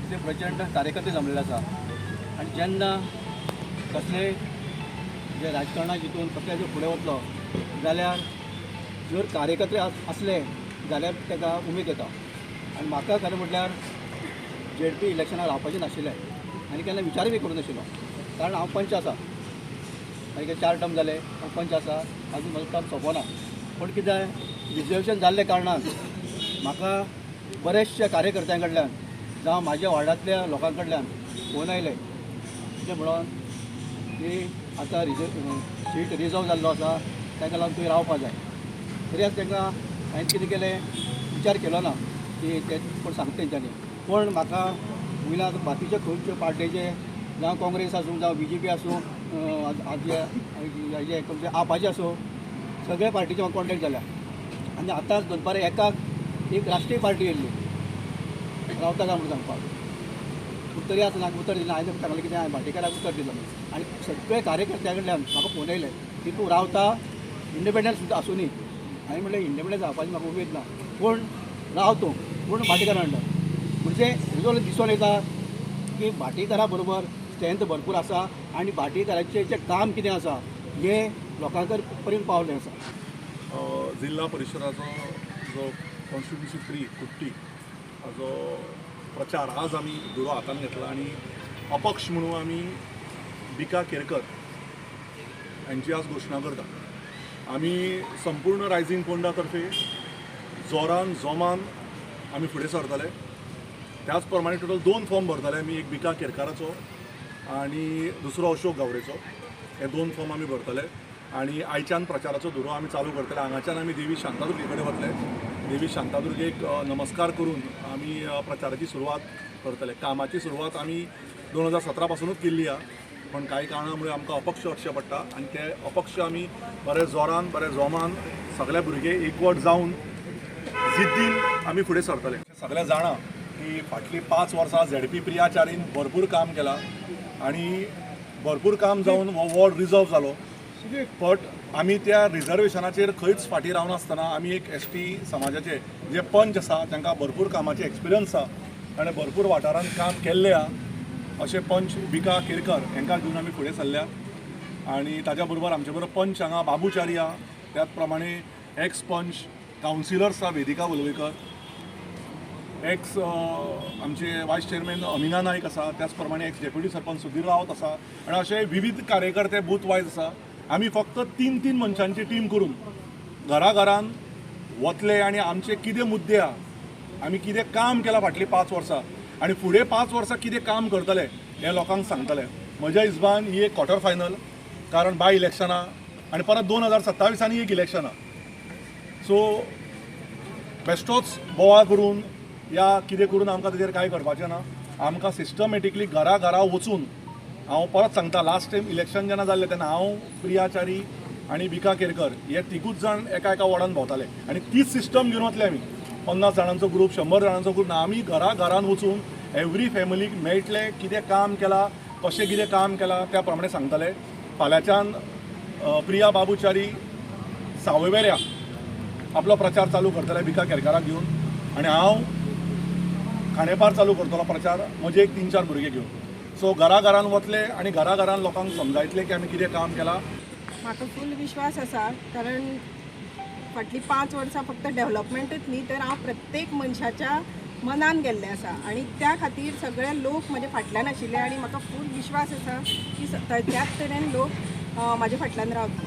इतले प्रचंड कार्यकर्ते जमलेले आसा आनी जेन्ना कसले जे राजकारणाक हितून कसले जर फुडें वतलो जाल्यार जर कार्यकर्ते आसले जाल्यार ताका उमेद येता. आनी म्हाका खरें म्हटल्यार झेडपी इलेक्शनाक रावपाचें नाशिल्लें आनी केन्ना विचारूय बी करूं नाशिल्लो, कारण हांव पंच आसा आनी 4 टर्म जाले हांव पंच आसा, आजून म्हजो टर्म सोंपोना. पूण कितें रिजर्वेशन जाल्ल्या कारणान म्हाका बरेचशे कार्यकर्त्यां कडल्यान जावं म्हाज्या वार्डांतल्या लोकां कडल्यान फोन आयले कितें म्हणून की आतां सीट रिजर्व जाल्लो आसा ताका लागून तुवें रावपा जाय. तरी आतां तांकां हांवें कितें केलें विचार केलो ना की ते कोण सांगता तेंच्यांनी, पूण म्हाका वयल्यान बाकीचे खंयच्यो पार्टेचे जावं काँग्रेस आसूं जावं बीजेपी आसूं हाजे खंयचे आपाचे आसूं सगळे पार्टीचे म्हाका कॉन्टेक्ट जाल्या. आनी आतांच दनपारां एकाक एक राष्ट्रीय पार्टी येयल्ली रावता काय म्हणून सांगपाक, पूण तरी आसतना उतर दिलें. हांवें सांगलें कितें हांवें भाटीकाराक उतर दिलो आनी सगळे कार्यकर्त्या कडल्यान म्हाका फोन येयले की तूं रावता इंडिपेंडन्स सुद्दां आसूं न्ही. हांवें म्हणलें इंडिपेंडन्स जावपाची म्हाका उमेद ना, पूण राव तूं, पूण भाटीकारा अंडर. म्हणजे हेजो दिसून येता की भाटीकारा बरोबर स्ट्रेंथ भरपूर आसा आनी भाटीकाराचें जें काम कितें आसा हें लोकां पर्यंत पावलें आसा. जिल्हा परिशदाचो जो कॉन्स्टिट्युन्सी 3 कुट्टी हाजो प्रचार आज आमी दुरो हातान घेतला आनी अपक्ष म्हणून आमी बिका केरकर हांची आज घोशणा करता. आमी संपूर्ण रायझींग पोंडा तर्फे जोरान जोमान आमी फुडें सरतले. त्याच प्रमाणे टोटल 2 फॉर्म भरतले आमी, एक बिका केरकाराचो आनी दुसरो अशोक गावडेचो. हे 2 फॉर्म आमी भरतले आनी आयच्यान प्रचाराचो धुरो आमी चालू करतले. हांगाच्यान आमी देवी शांतादुर्गे कडेन वतले. देवी शांतादुर्गेक नमस्कार करून आमी प्रचाराची सुरवात करतले. कामाची सुरवात आमी 2017 पासुनूच केल्ली आहा, पण कांय कारणां मुळे आमकां अपक्ष वचचें पडटा आनी ते अपक्ष आमी बरे जोरान बरे जोमान सगळे भुरगे एकवट जावन जिद्दीन आमी फुडें सरतले. सगळे जाणा की फाटलीं 5 वर्सां झेडपी प्रियाचारीन भरपूर काम केलां आनी भरपूर काम जावन हो वॉर्ड रिजर्व जालो, बट आमी त्या रिजर्वेशनाचेर खंयच फाटीं रावनासतना आमी एक एस टी समाजाचे जे पंच आसा तांकां भरपूर कामाचे एक्सपिरियन्स आसा आनी भरपूर वाठारांत काम केल्लें आसा अशे पंच बिका केरकर हांकां घेवन आमी फुडें सरल्या. आनी ताज्या बरोबर आमचे बरोबर पंच हांगा बाबू च्यारी आहा, त्याच प्रमाणे एक्स पंच कावन्सिलर्स आसा वेदिका वलवयकर, एक्स आमचे वायस चेअरमॅन अमिना नायक आसा, त्याच प्रमाणे एक्स डेप्युटी सरपंच सुधीर रावत आसा आनी अशे विविध कार्यकर्ते बूथ वायज आसा. आमी फक्त 3-3 मनशांची टीम करून घराघरान वतले आनी आमचे कितें मुद्दे आहा, आमी कितें काम केलां फाटलीं 5 वर्सां आनी फुडें 5 वर्सां कितें काम करतले हें लोकांक सांगतले. म्हज्या हिसबान ही एक क्वॉर्टर फायनल, कारण बाय इलेक्शनां आनी परत 2027 एक इलेक्शनां, सो बेश्टोच बोवाळ करून या कितें करून आमकां ताजेर कांय करपाचें ना. आमकां सिस्टमॅटिकली घरा घरा वचून, हांव परत सांगता, लास्ट टायम इलेक्शन जेन्ना जाल्लें तेन्ना हांव प्रियाचारी आनी बिका केरकर हे तिगूच जाण एका एका वॉर्डान भोंवताले आनी तीच सिस्टम घेवन वतले आमी. 50 जाणांचो ग्रूप, 100 जाणांचो ग्रूप ना, आमी घरा घरान वचून एवरी फॅमिलीक मेळटले, कितें काम केलां, कशें कितें काम केलां त्या प्रमाणे सांगतले. फाल्यांच्यान प्रिया बाबूचारी सावयवेऱ्या आपलो प्रचार चालू करतले बिका केरकाराक घेवन आनी हांव खांडेपार चालू करतलो प्रचार म्हजे एक 3-4 भुरगे घेवन. सो घरा घरान वतले आनी घरा घरान लोकांक समजायतले की आमी कितें काम केलां. म्हाका फूल विश्वास आसा, कारण फाटलीं 5 वर्सां फक्त डेव्हलपमेंटच न्ही तर हांव प्रत्येक मनशाच्या मनान गेल्लें आसा आनी त्या खातीर सगळे लोक म्हजे फाटल्यान आशिल्ले आनी म्हाका फूल विश्वास आसा की त्याच तरेन लोक म्हाजे फाटल्यान रावतले.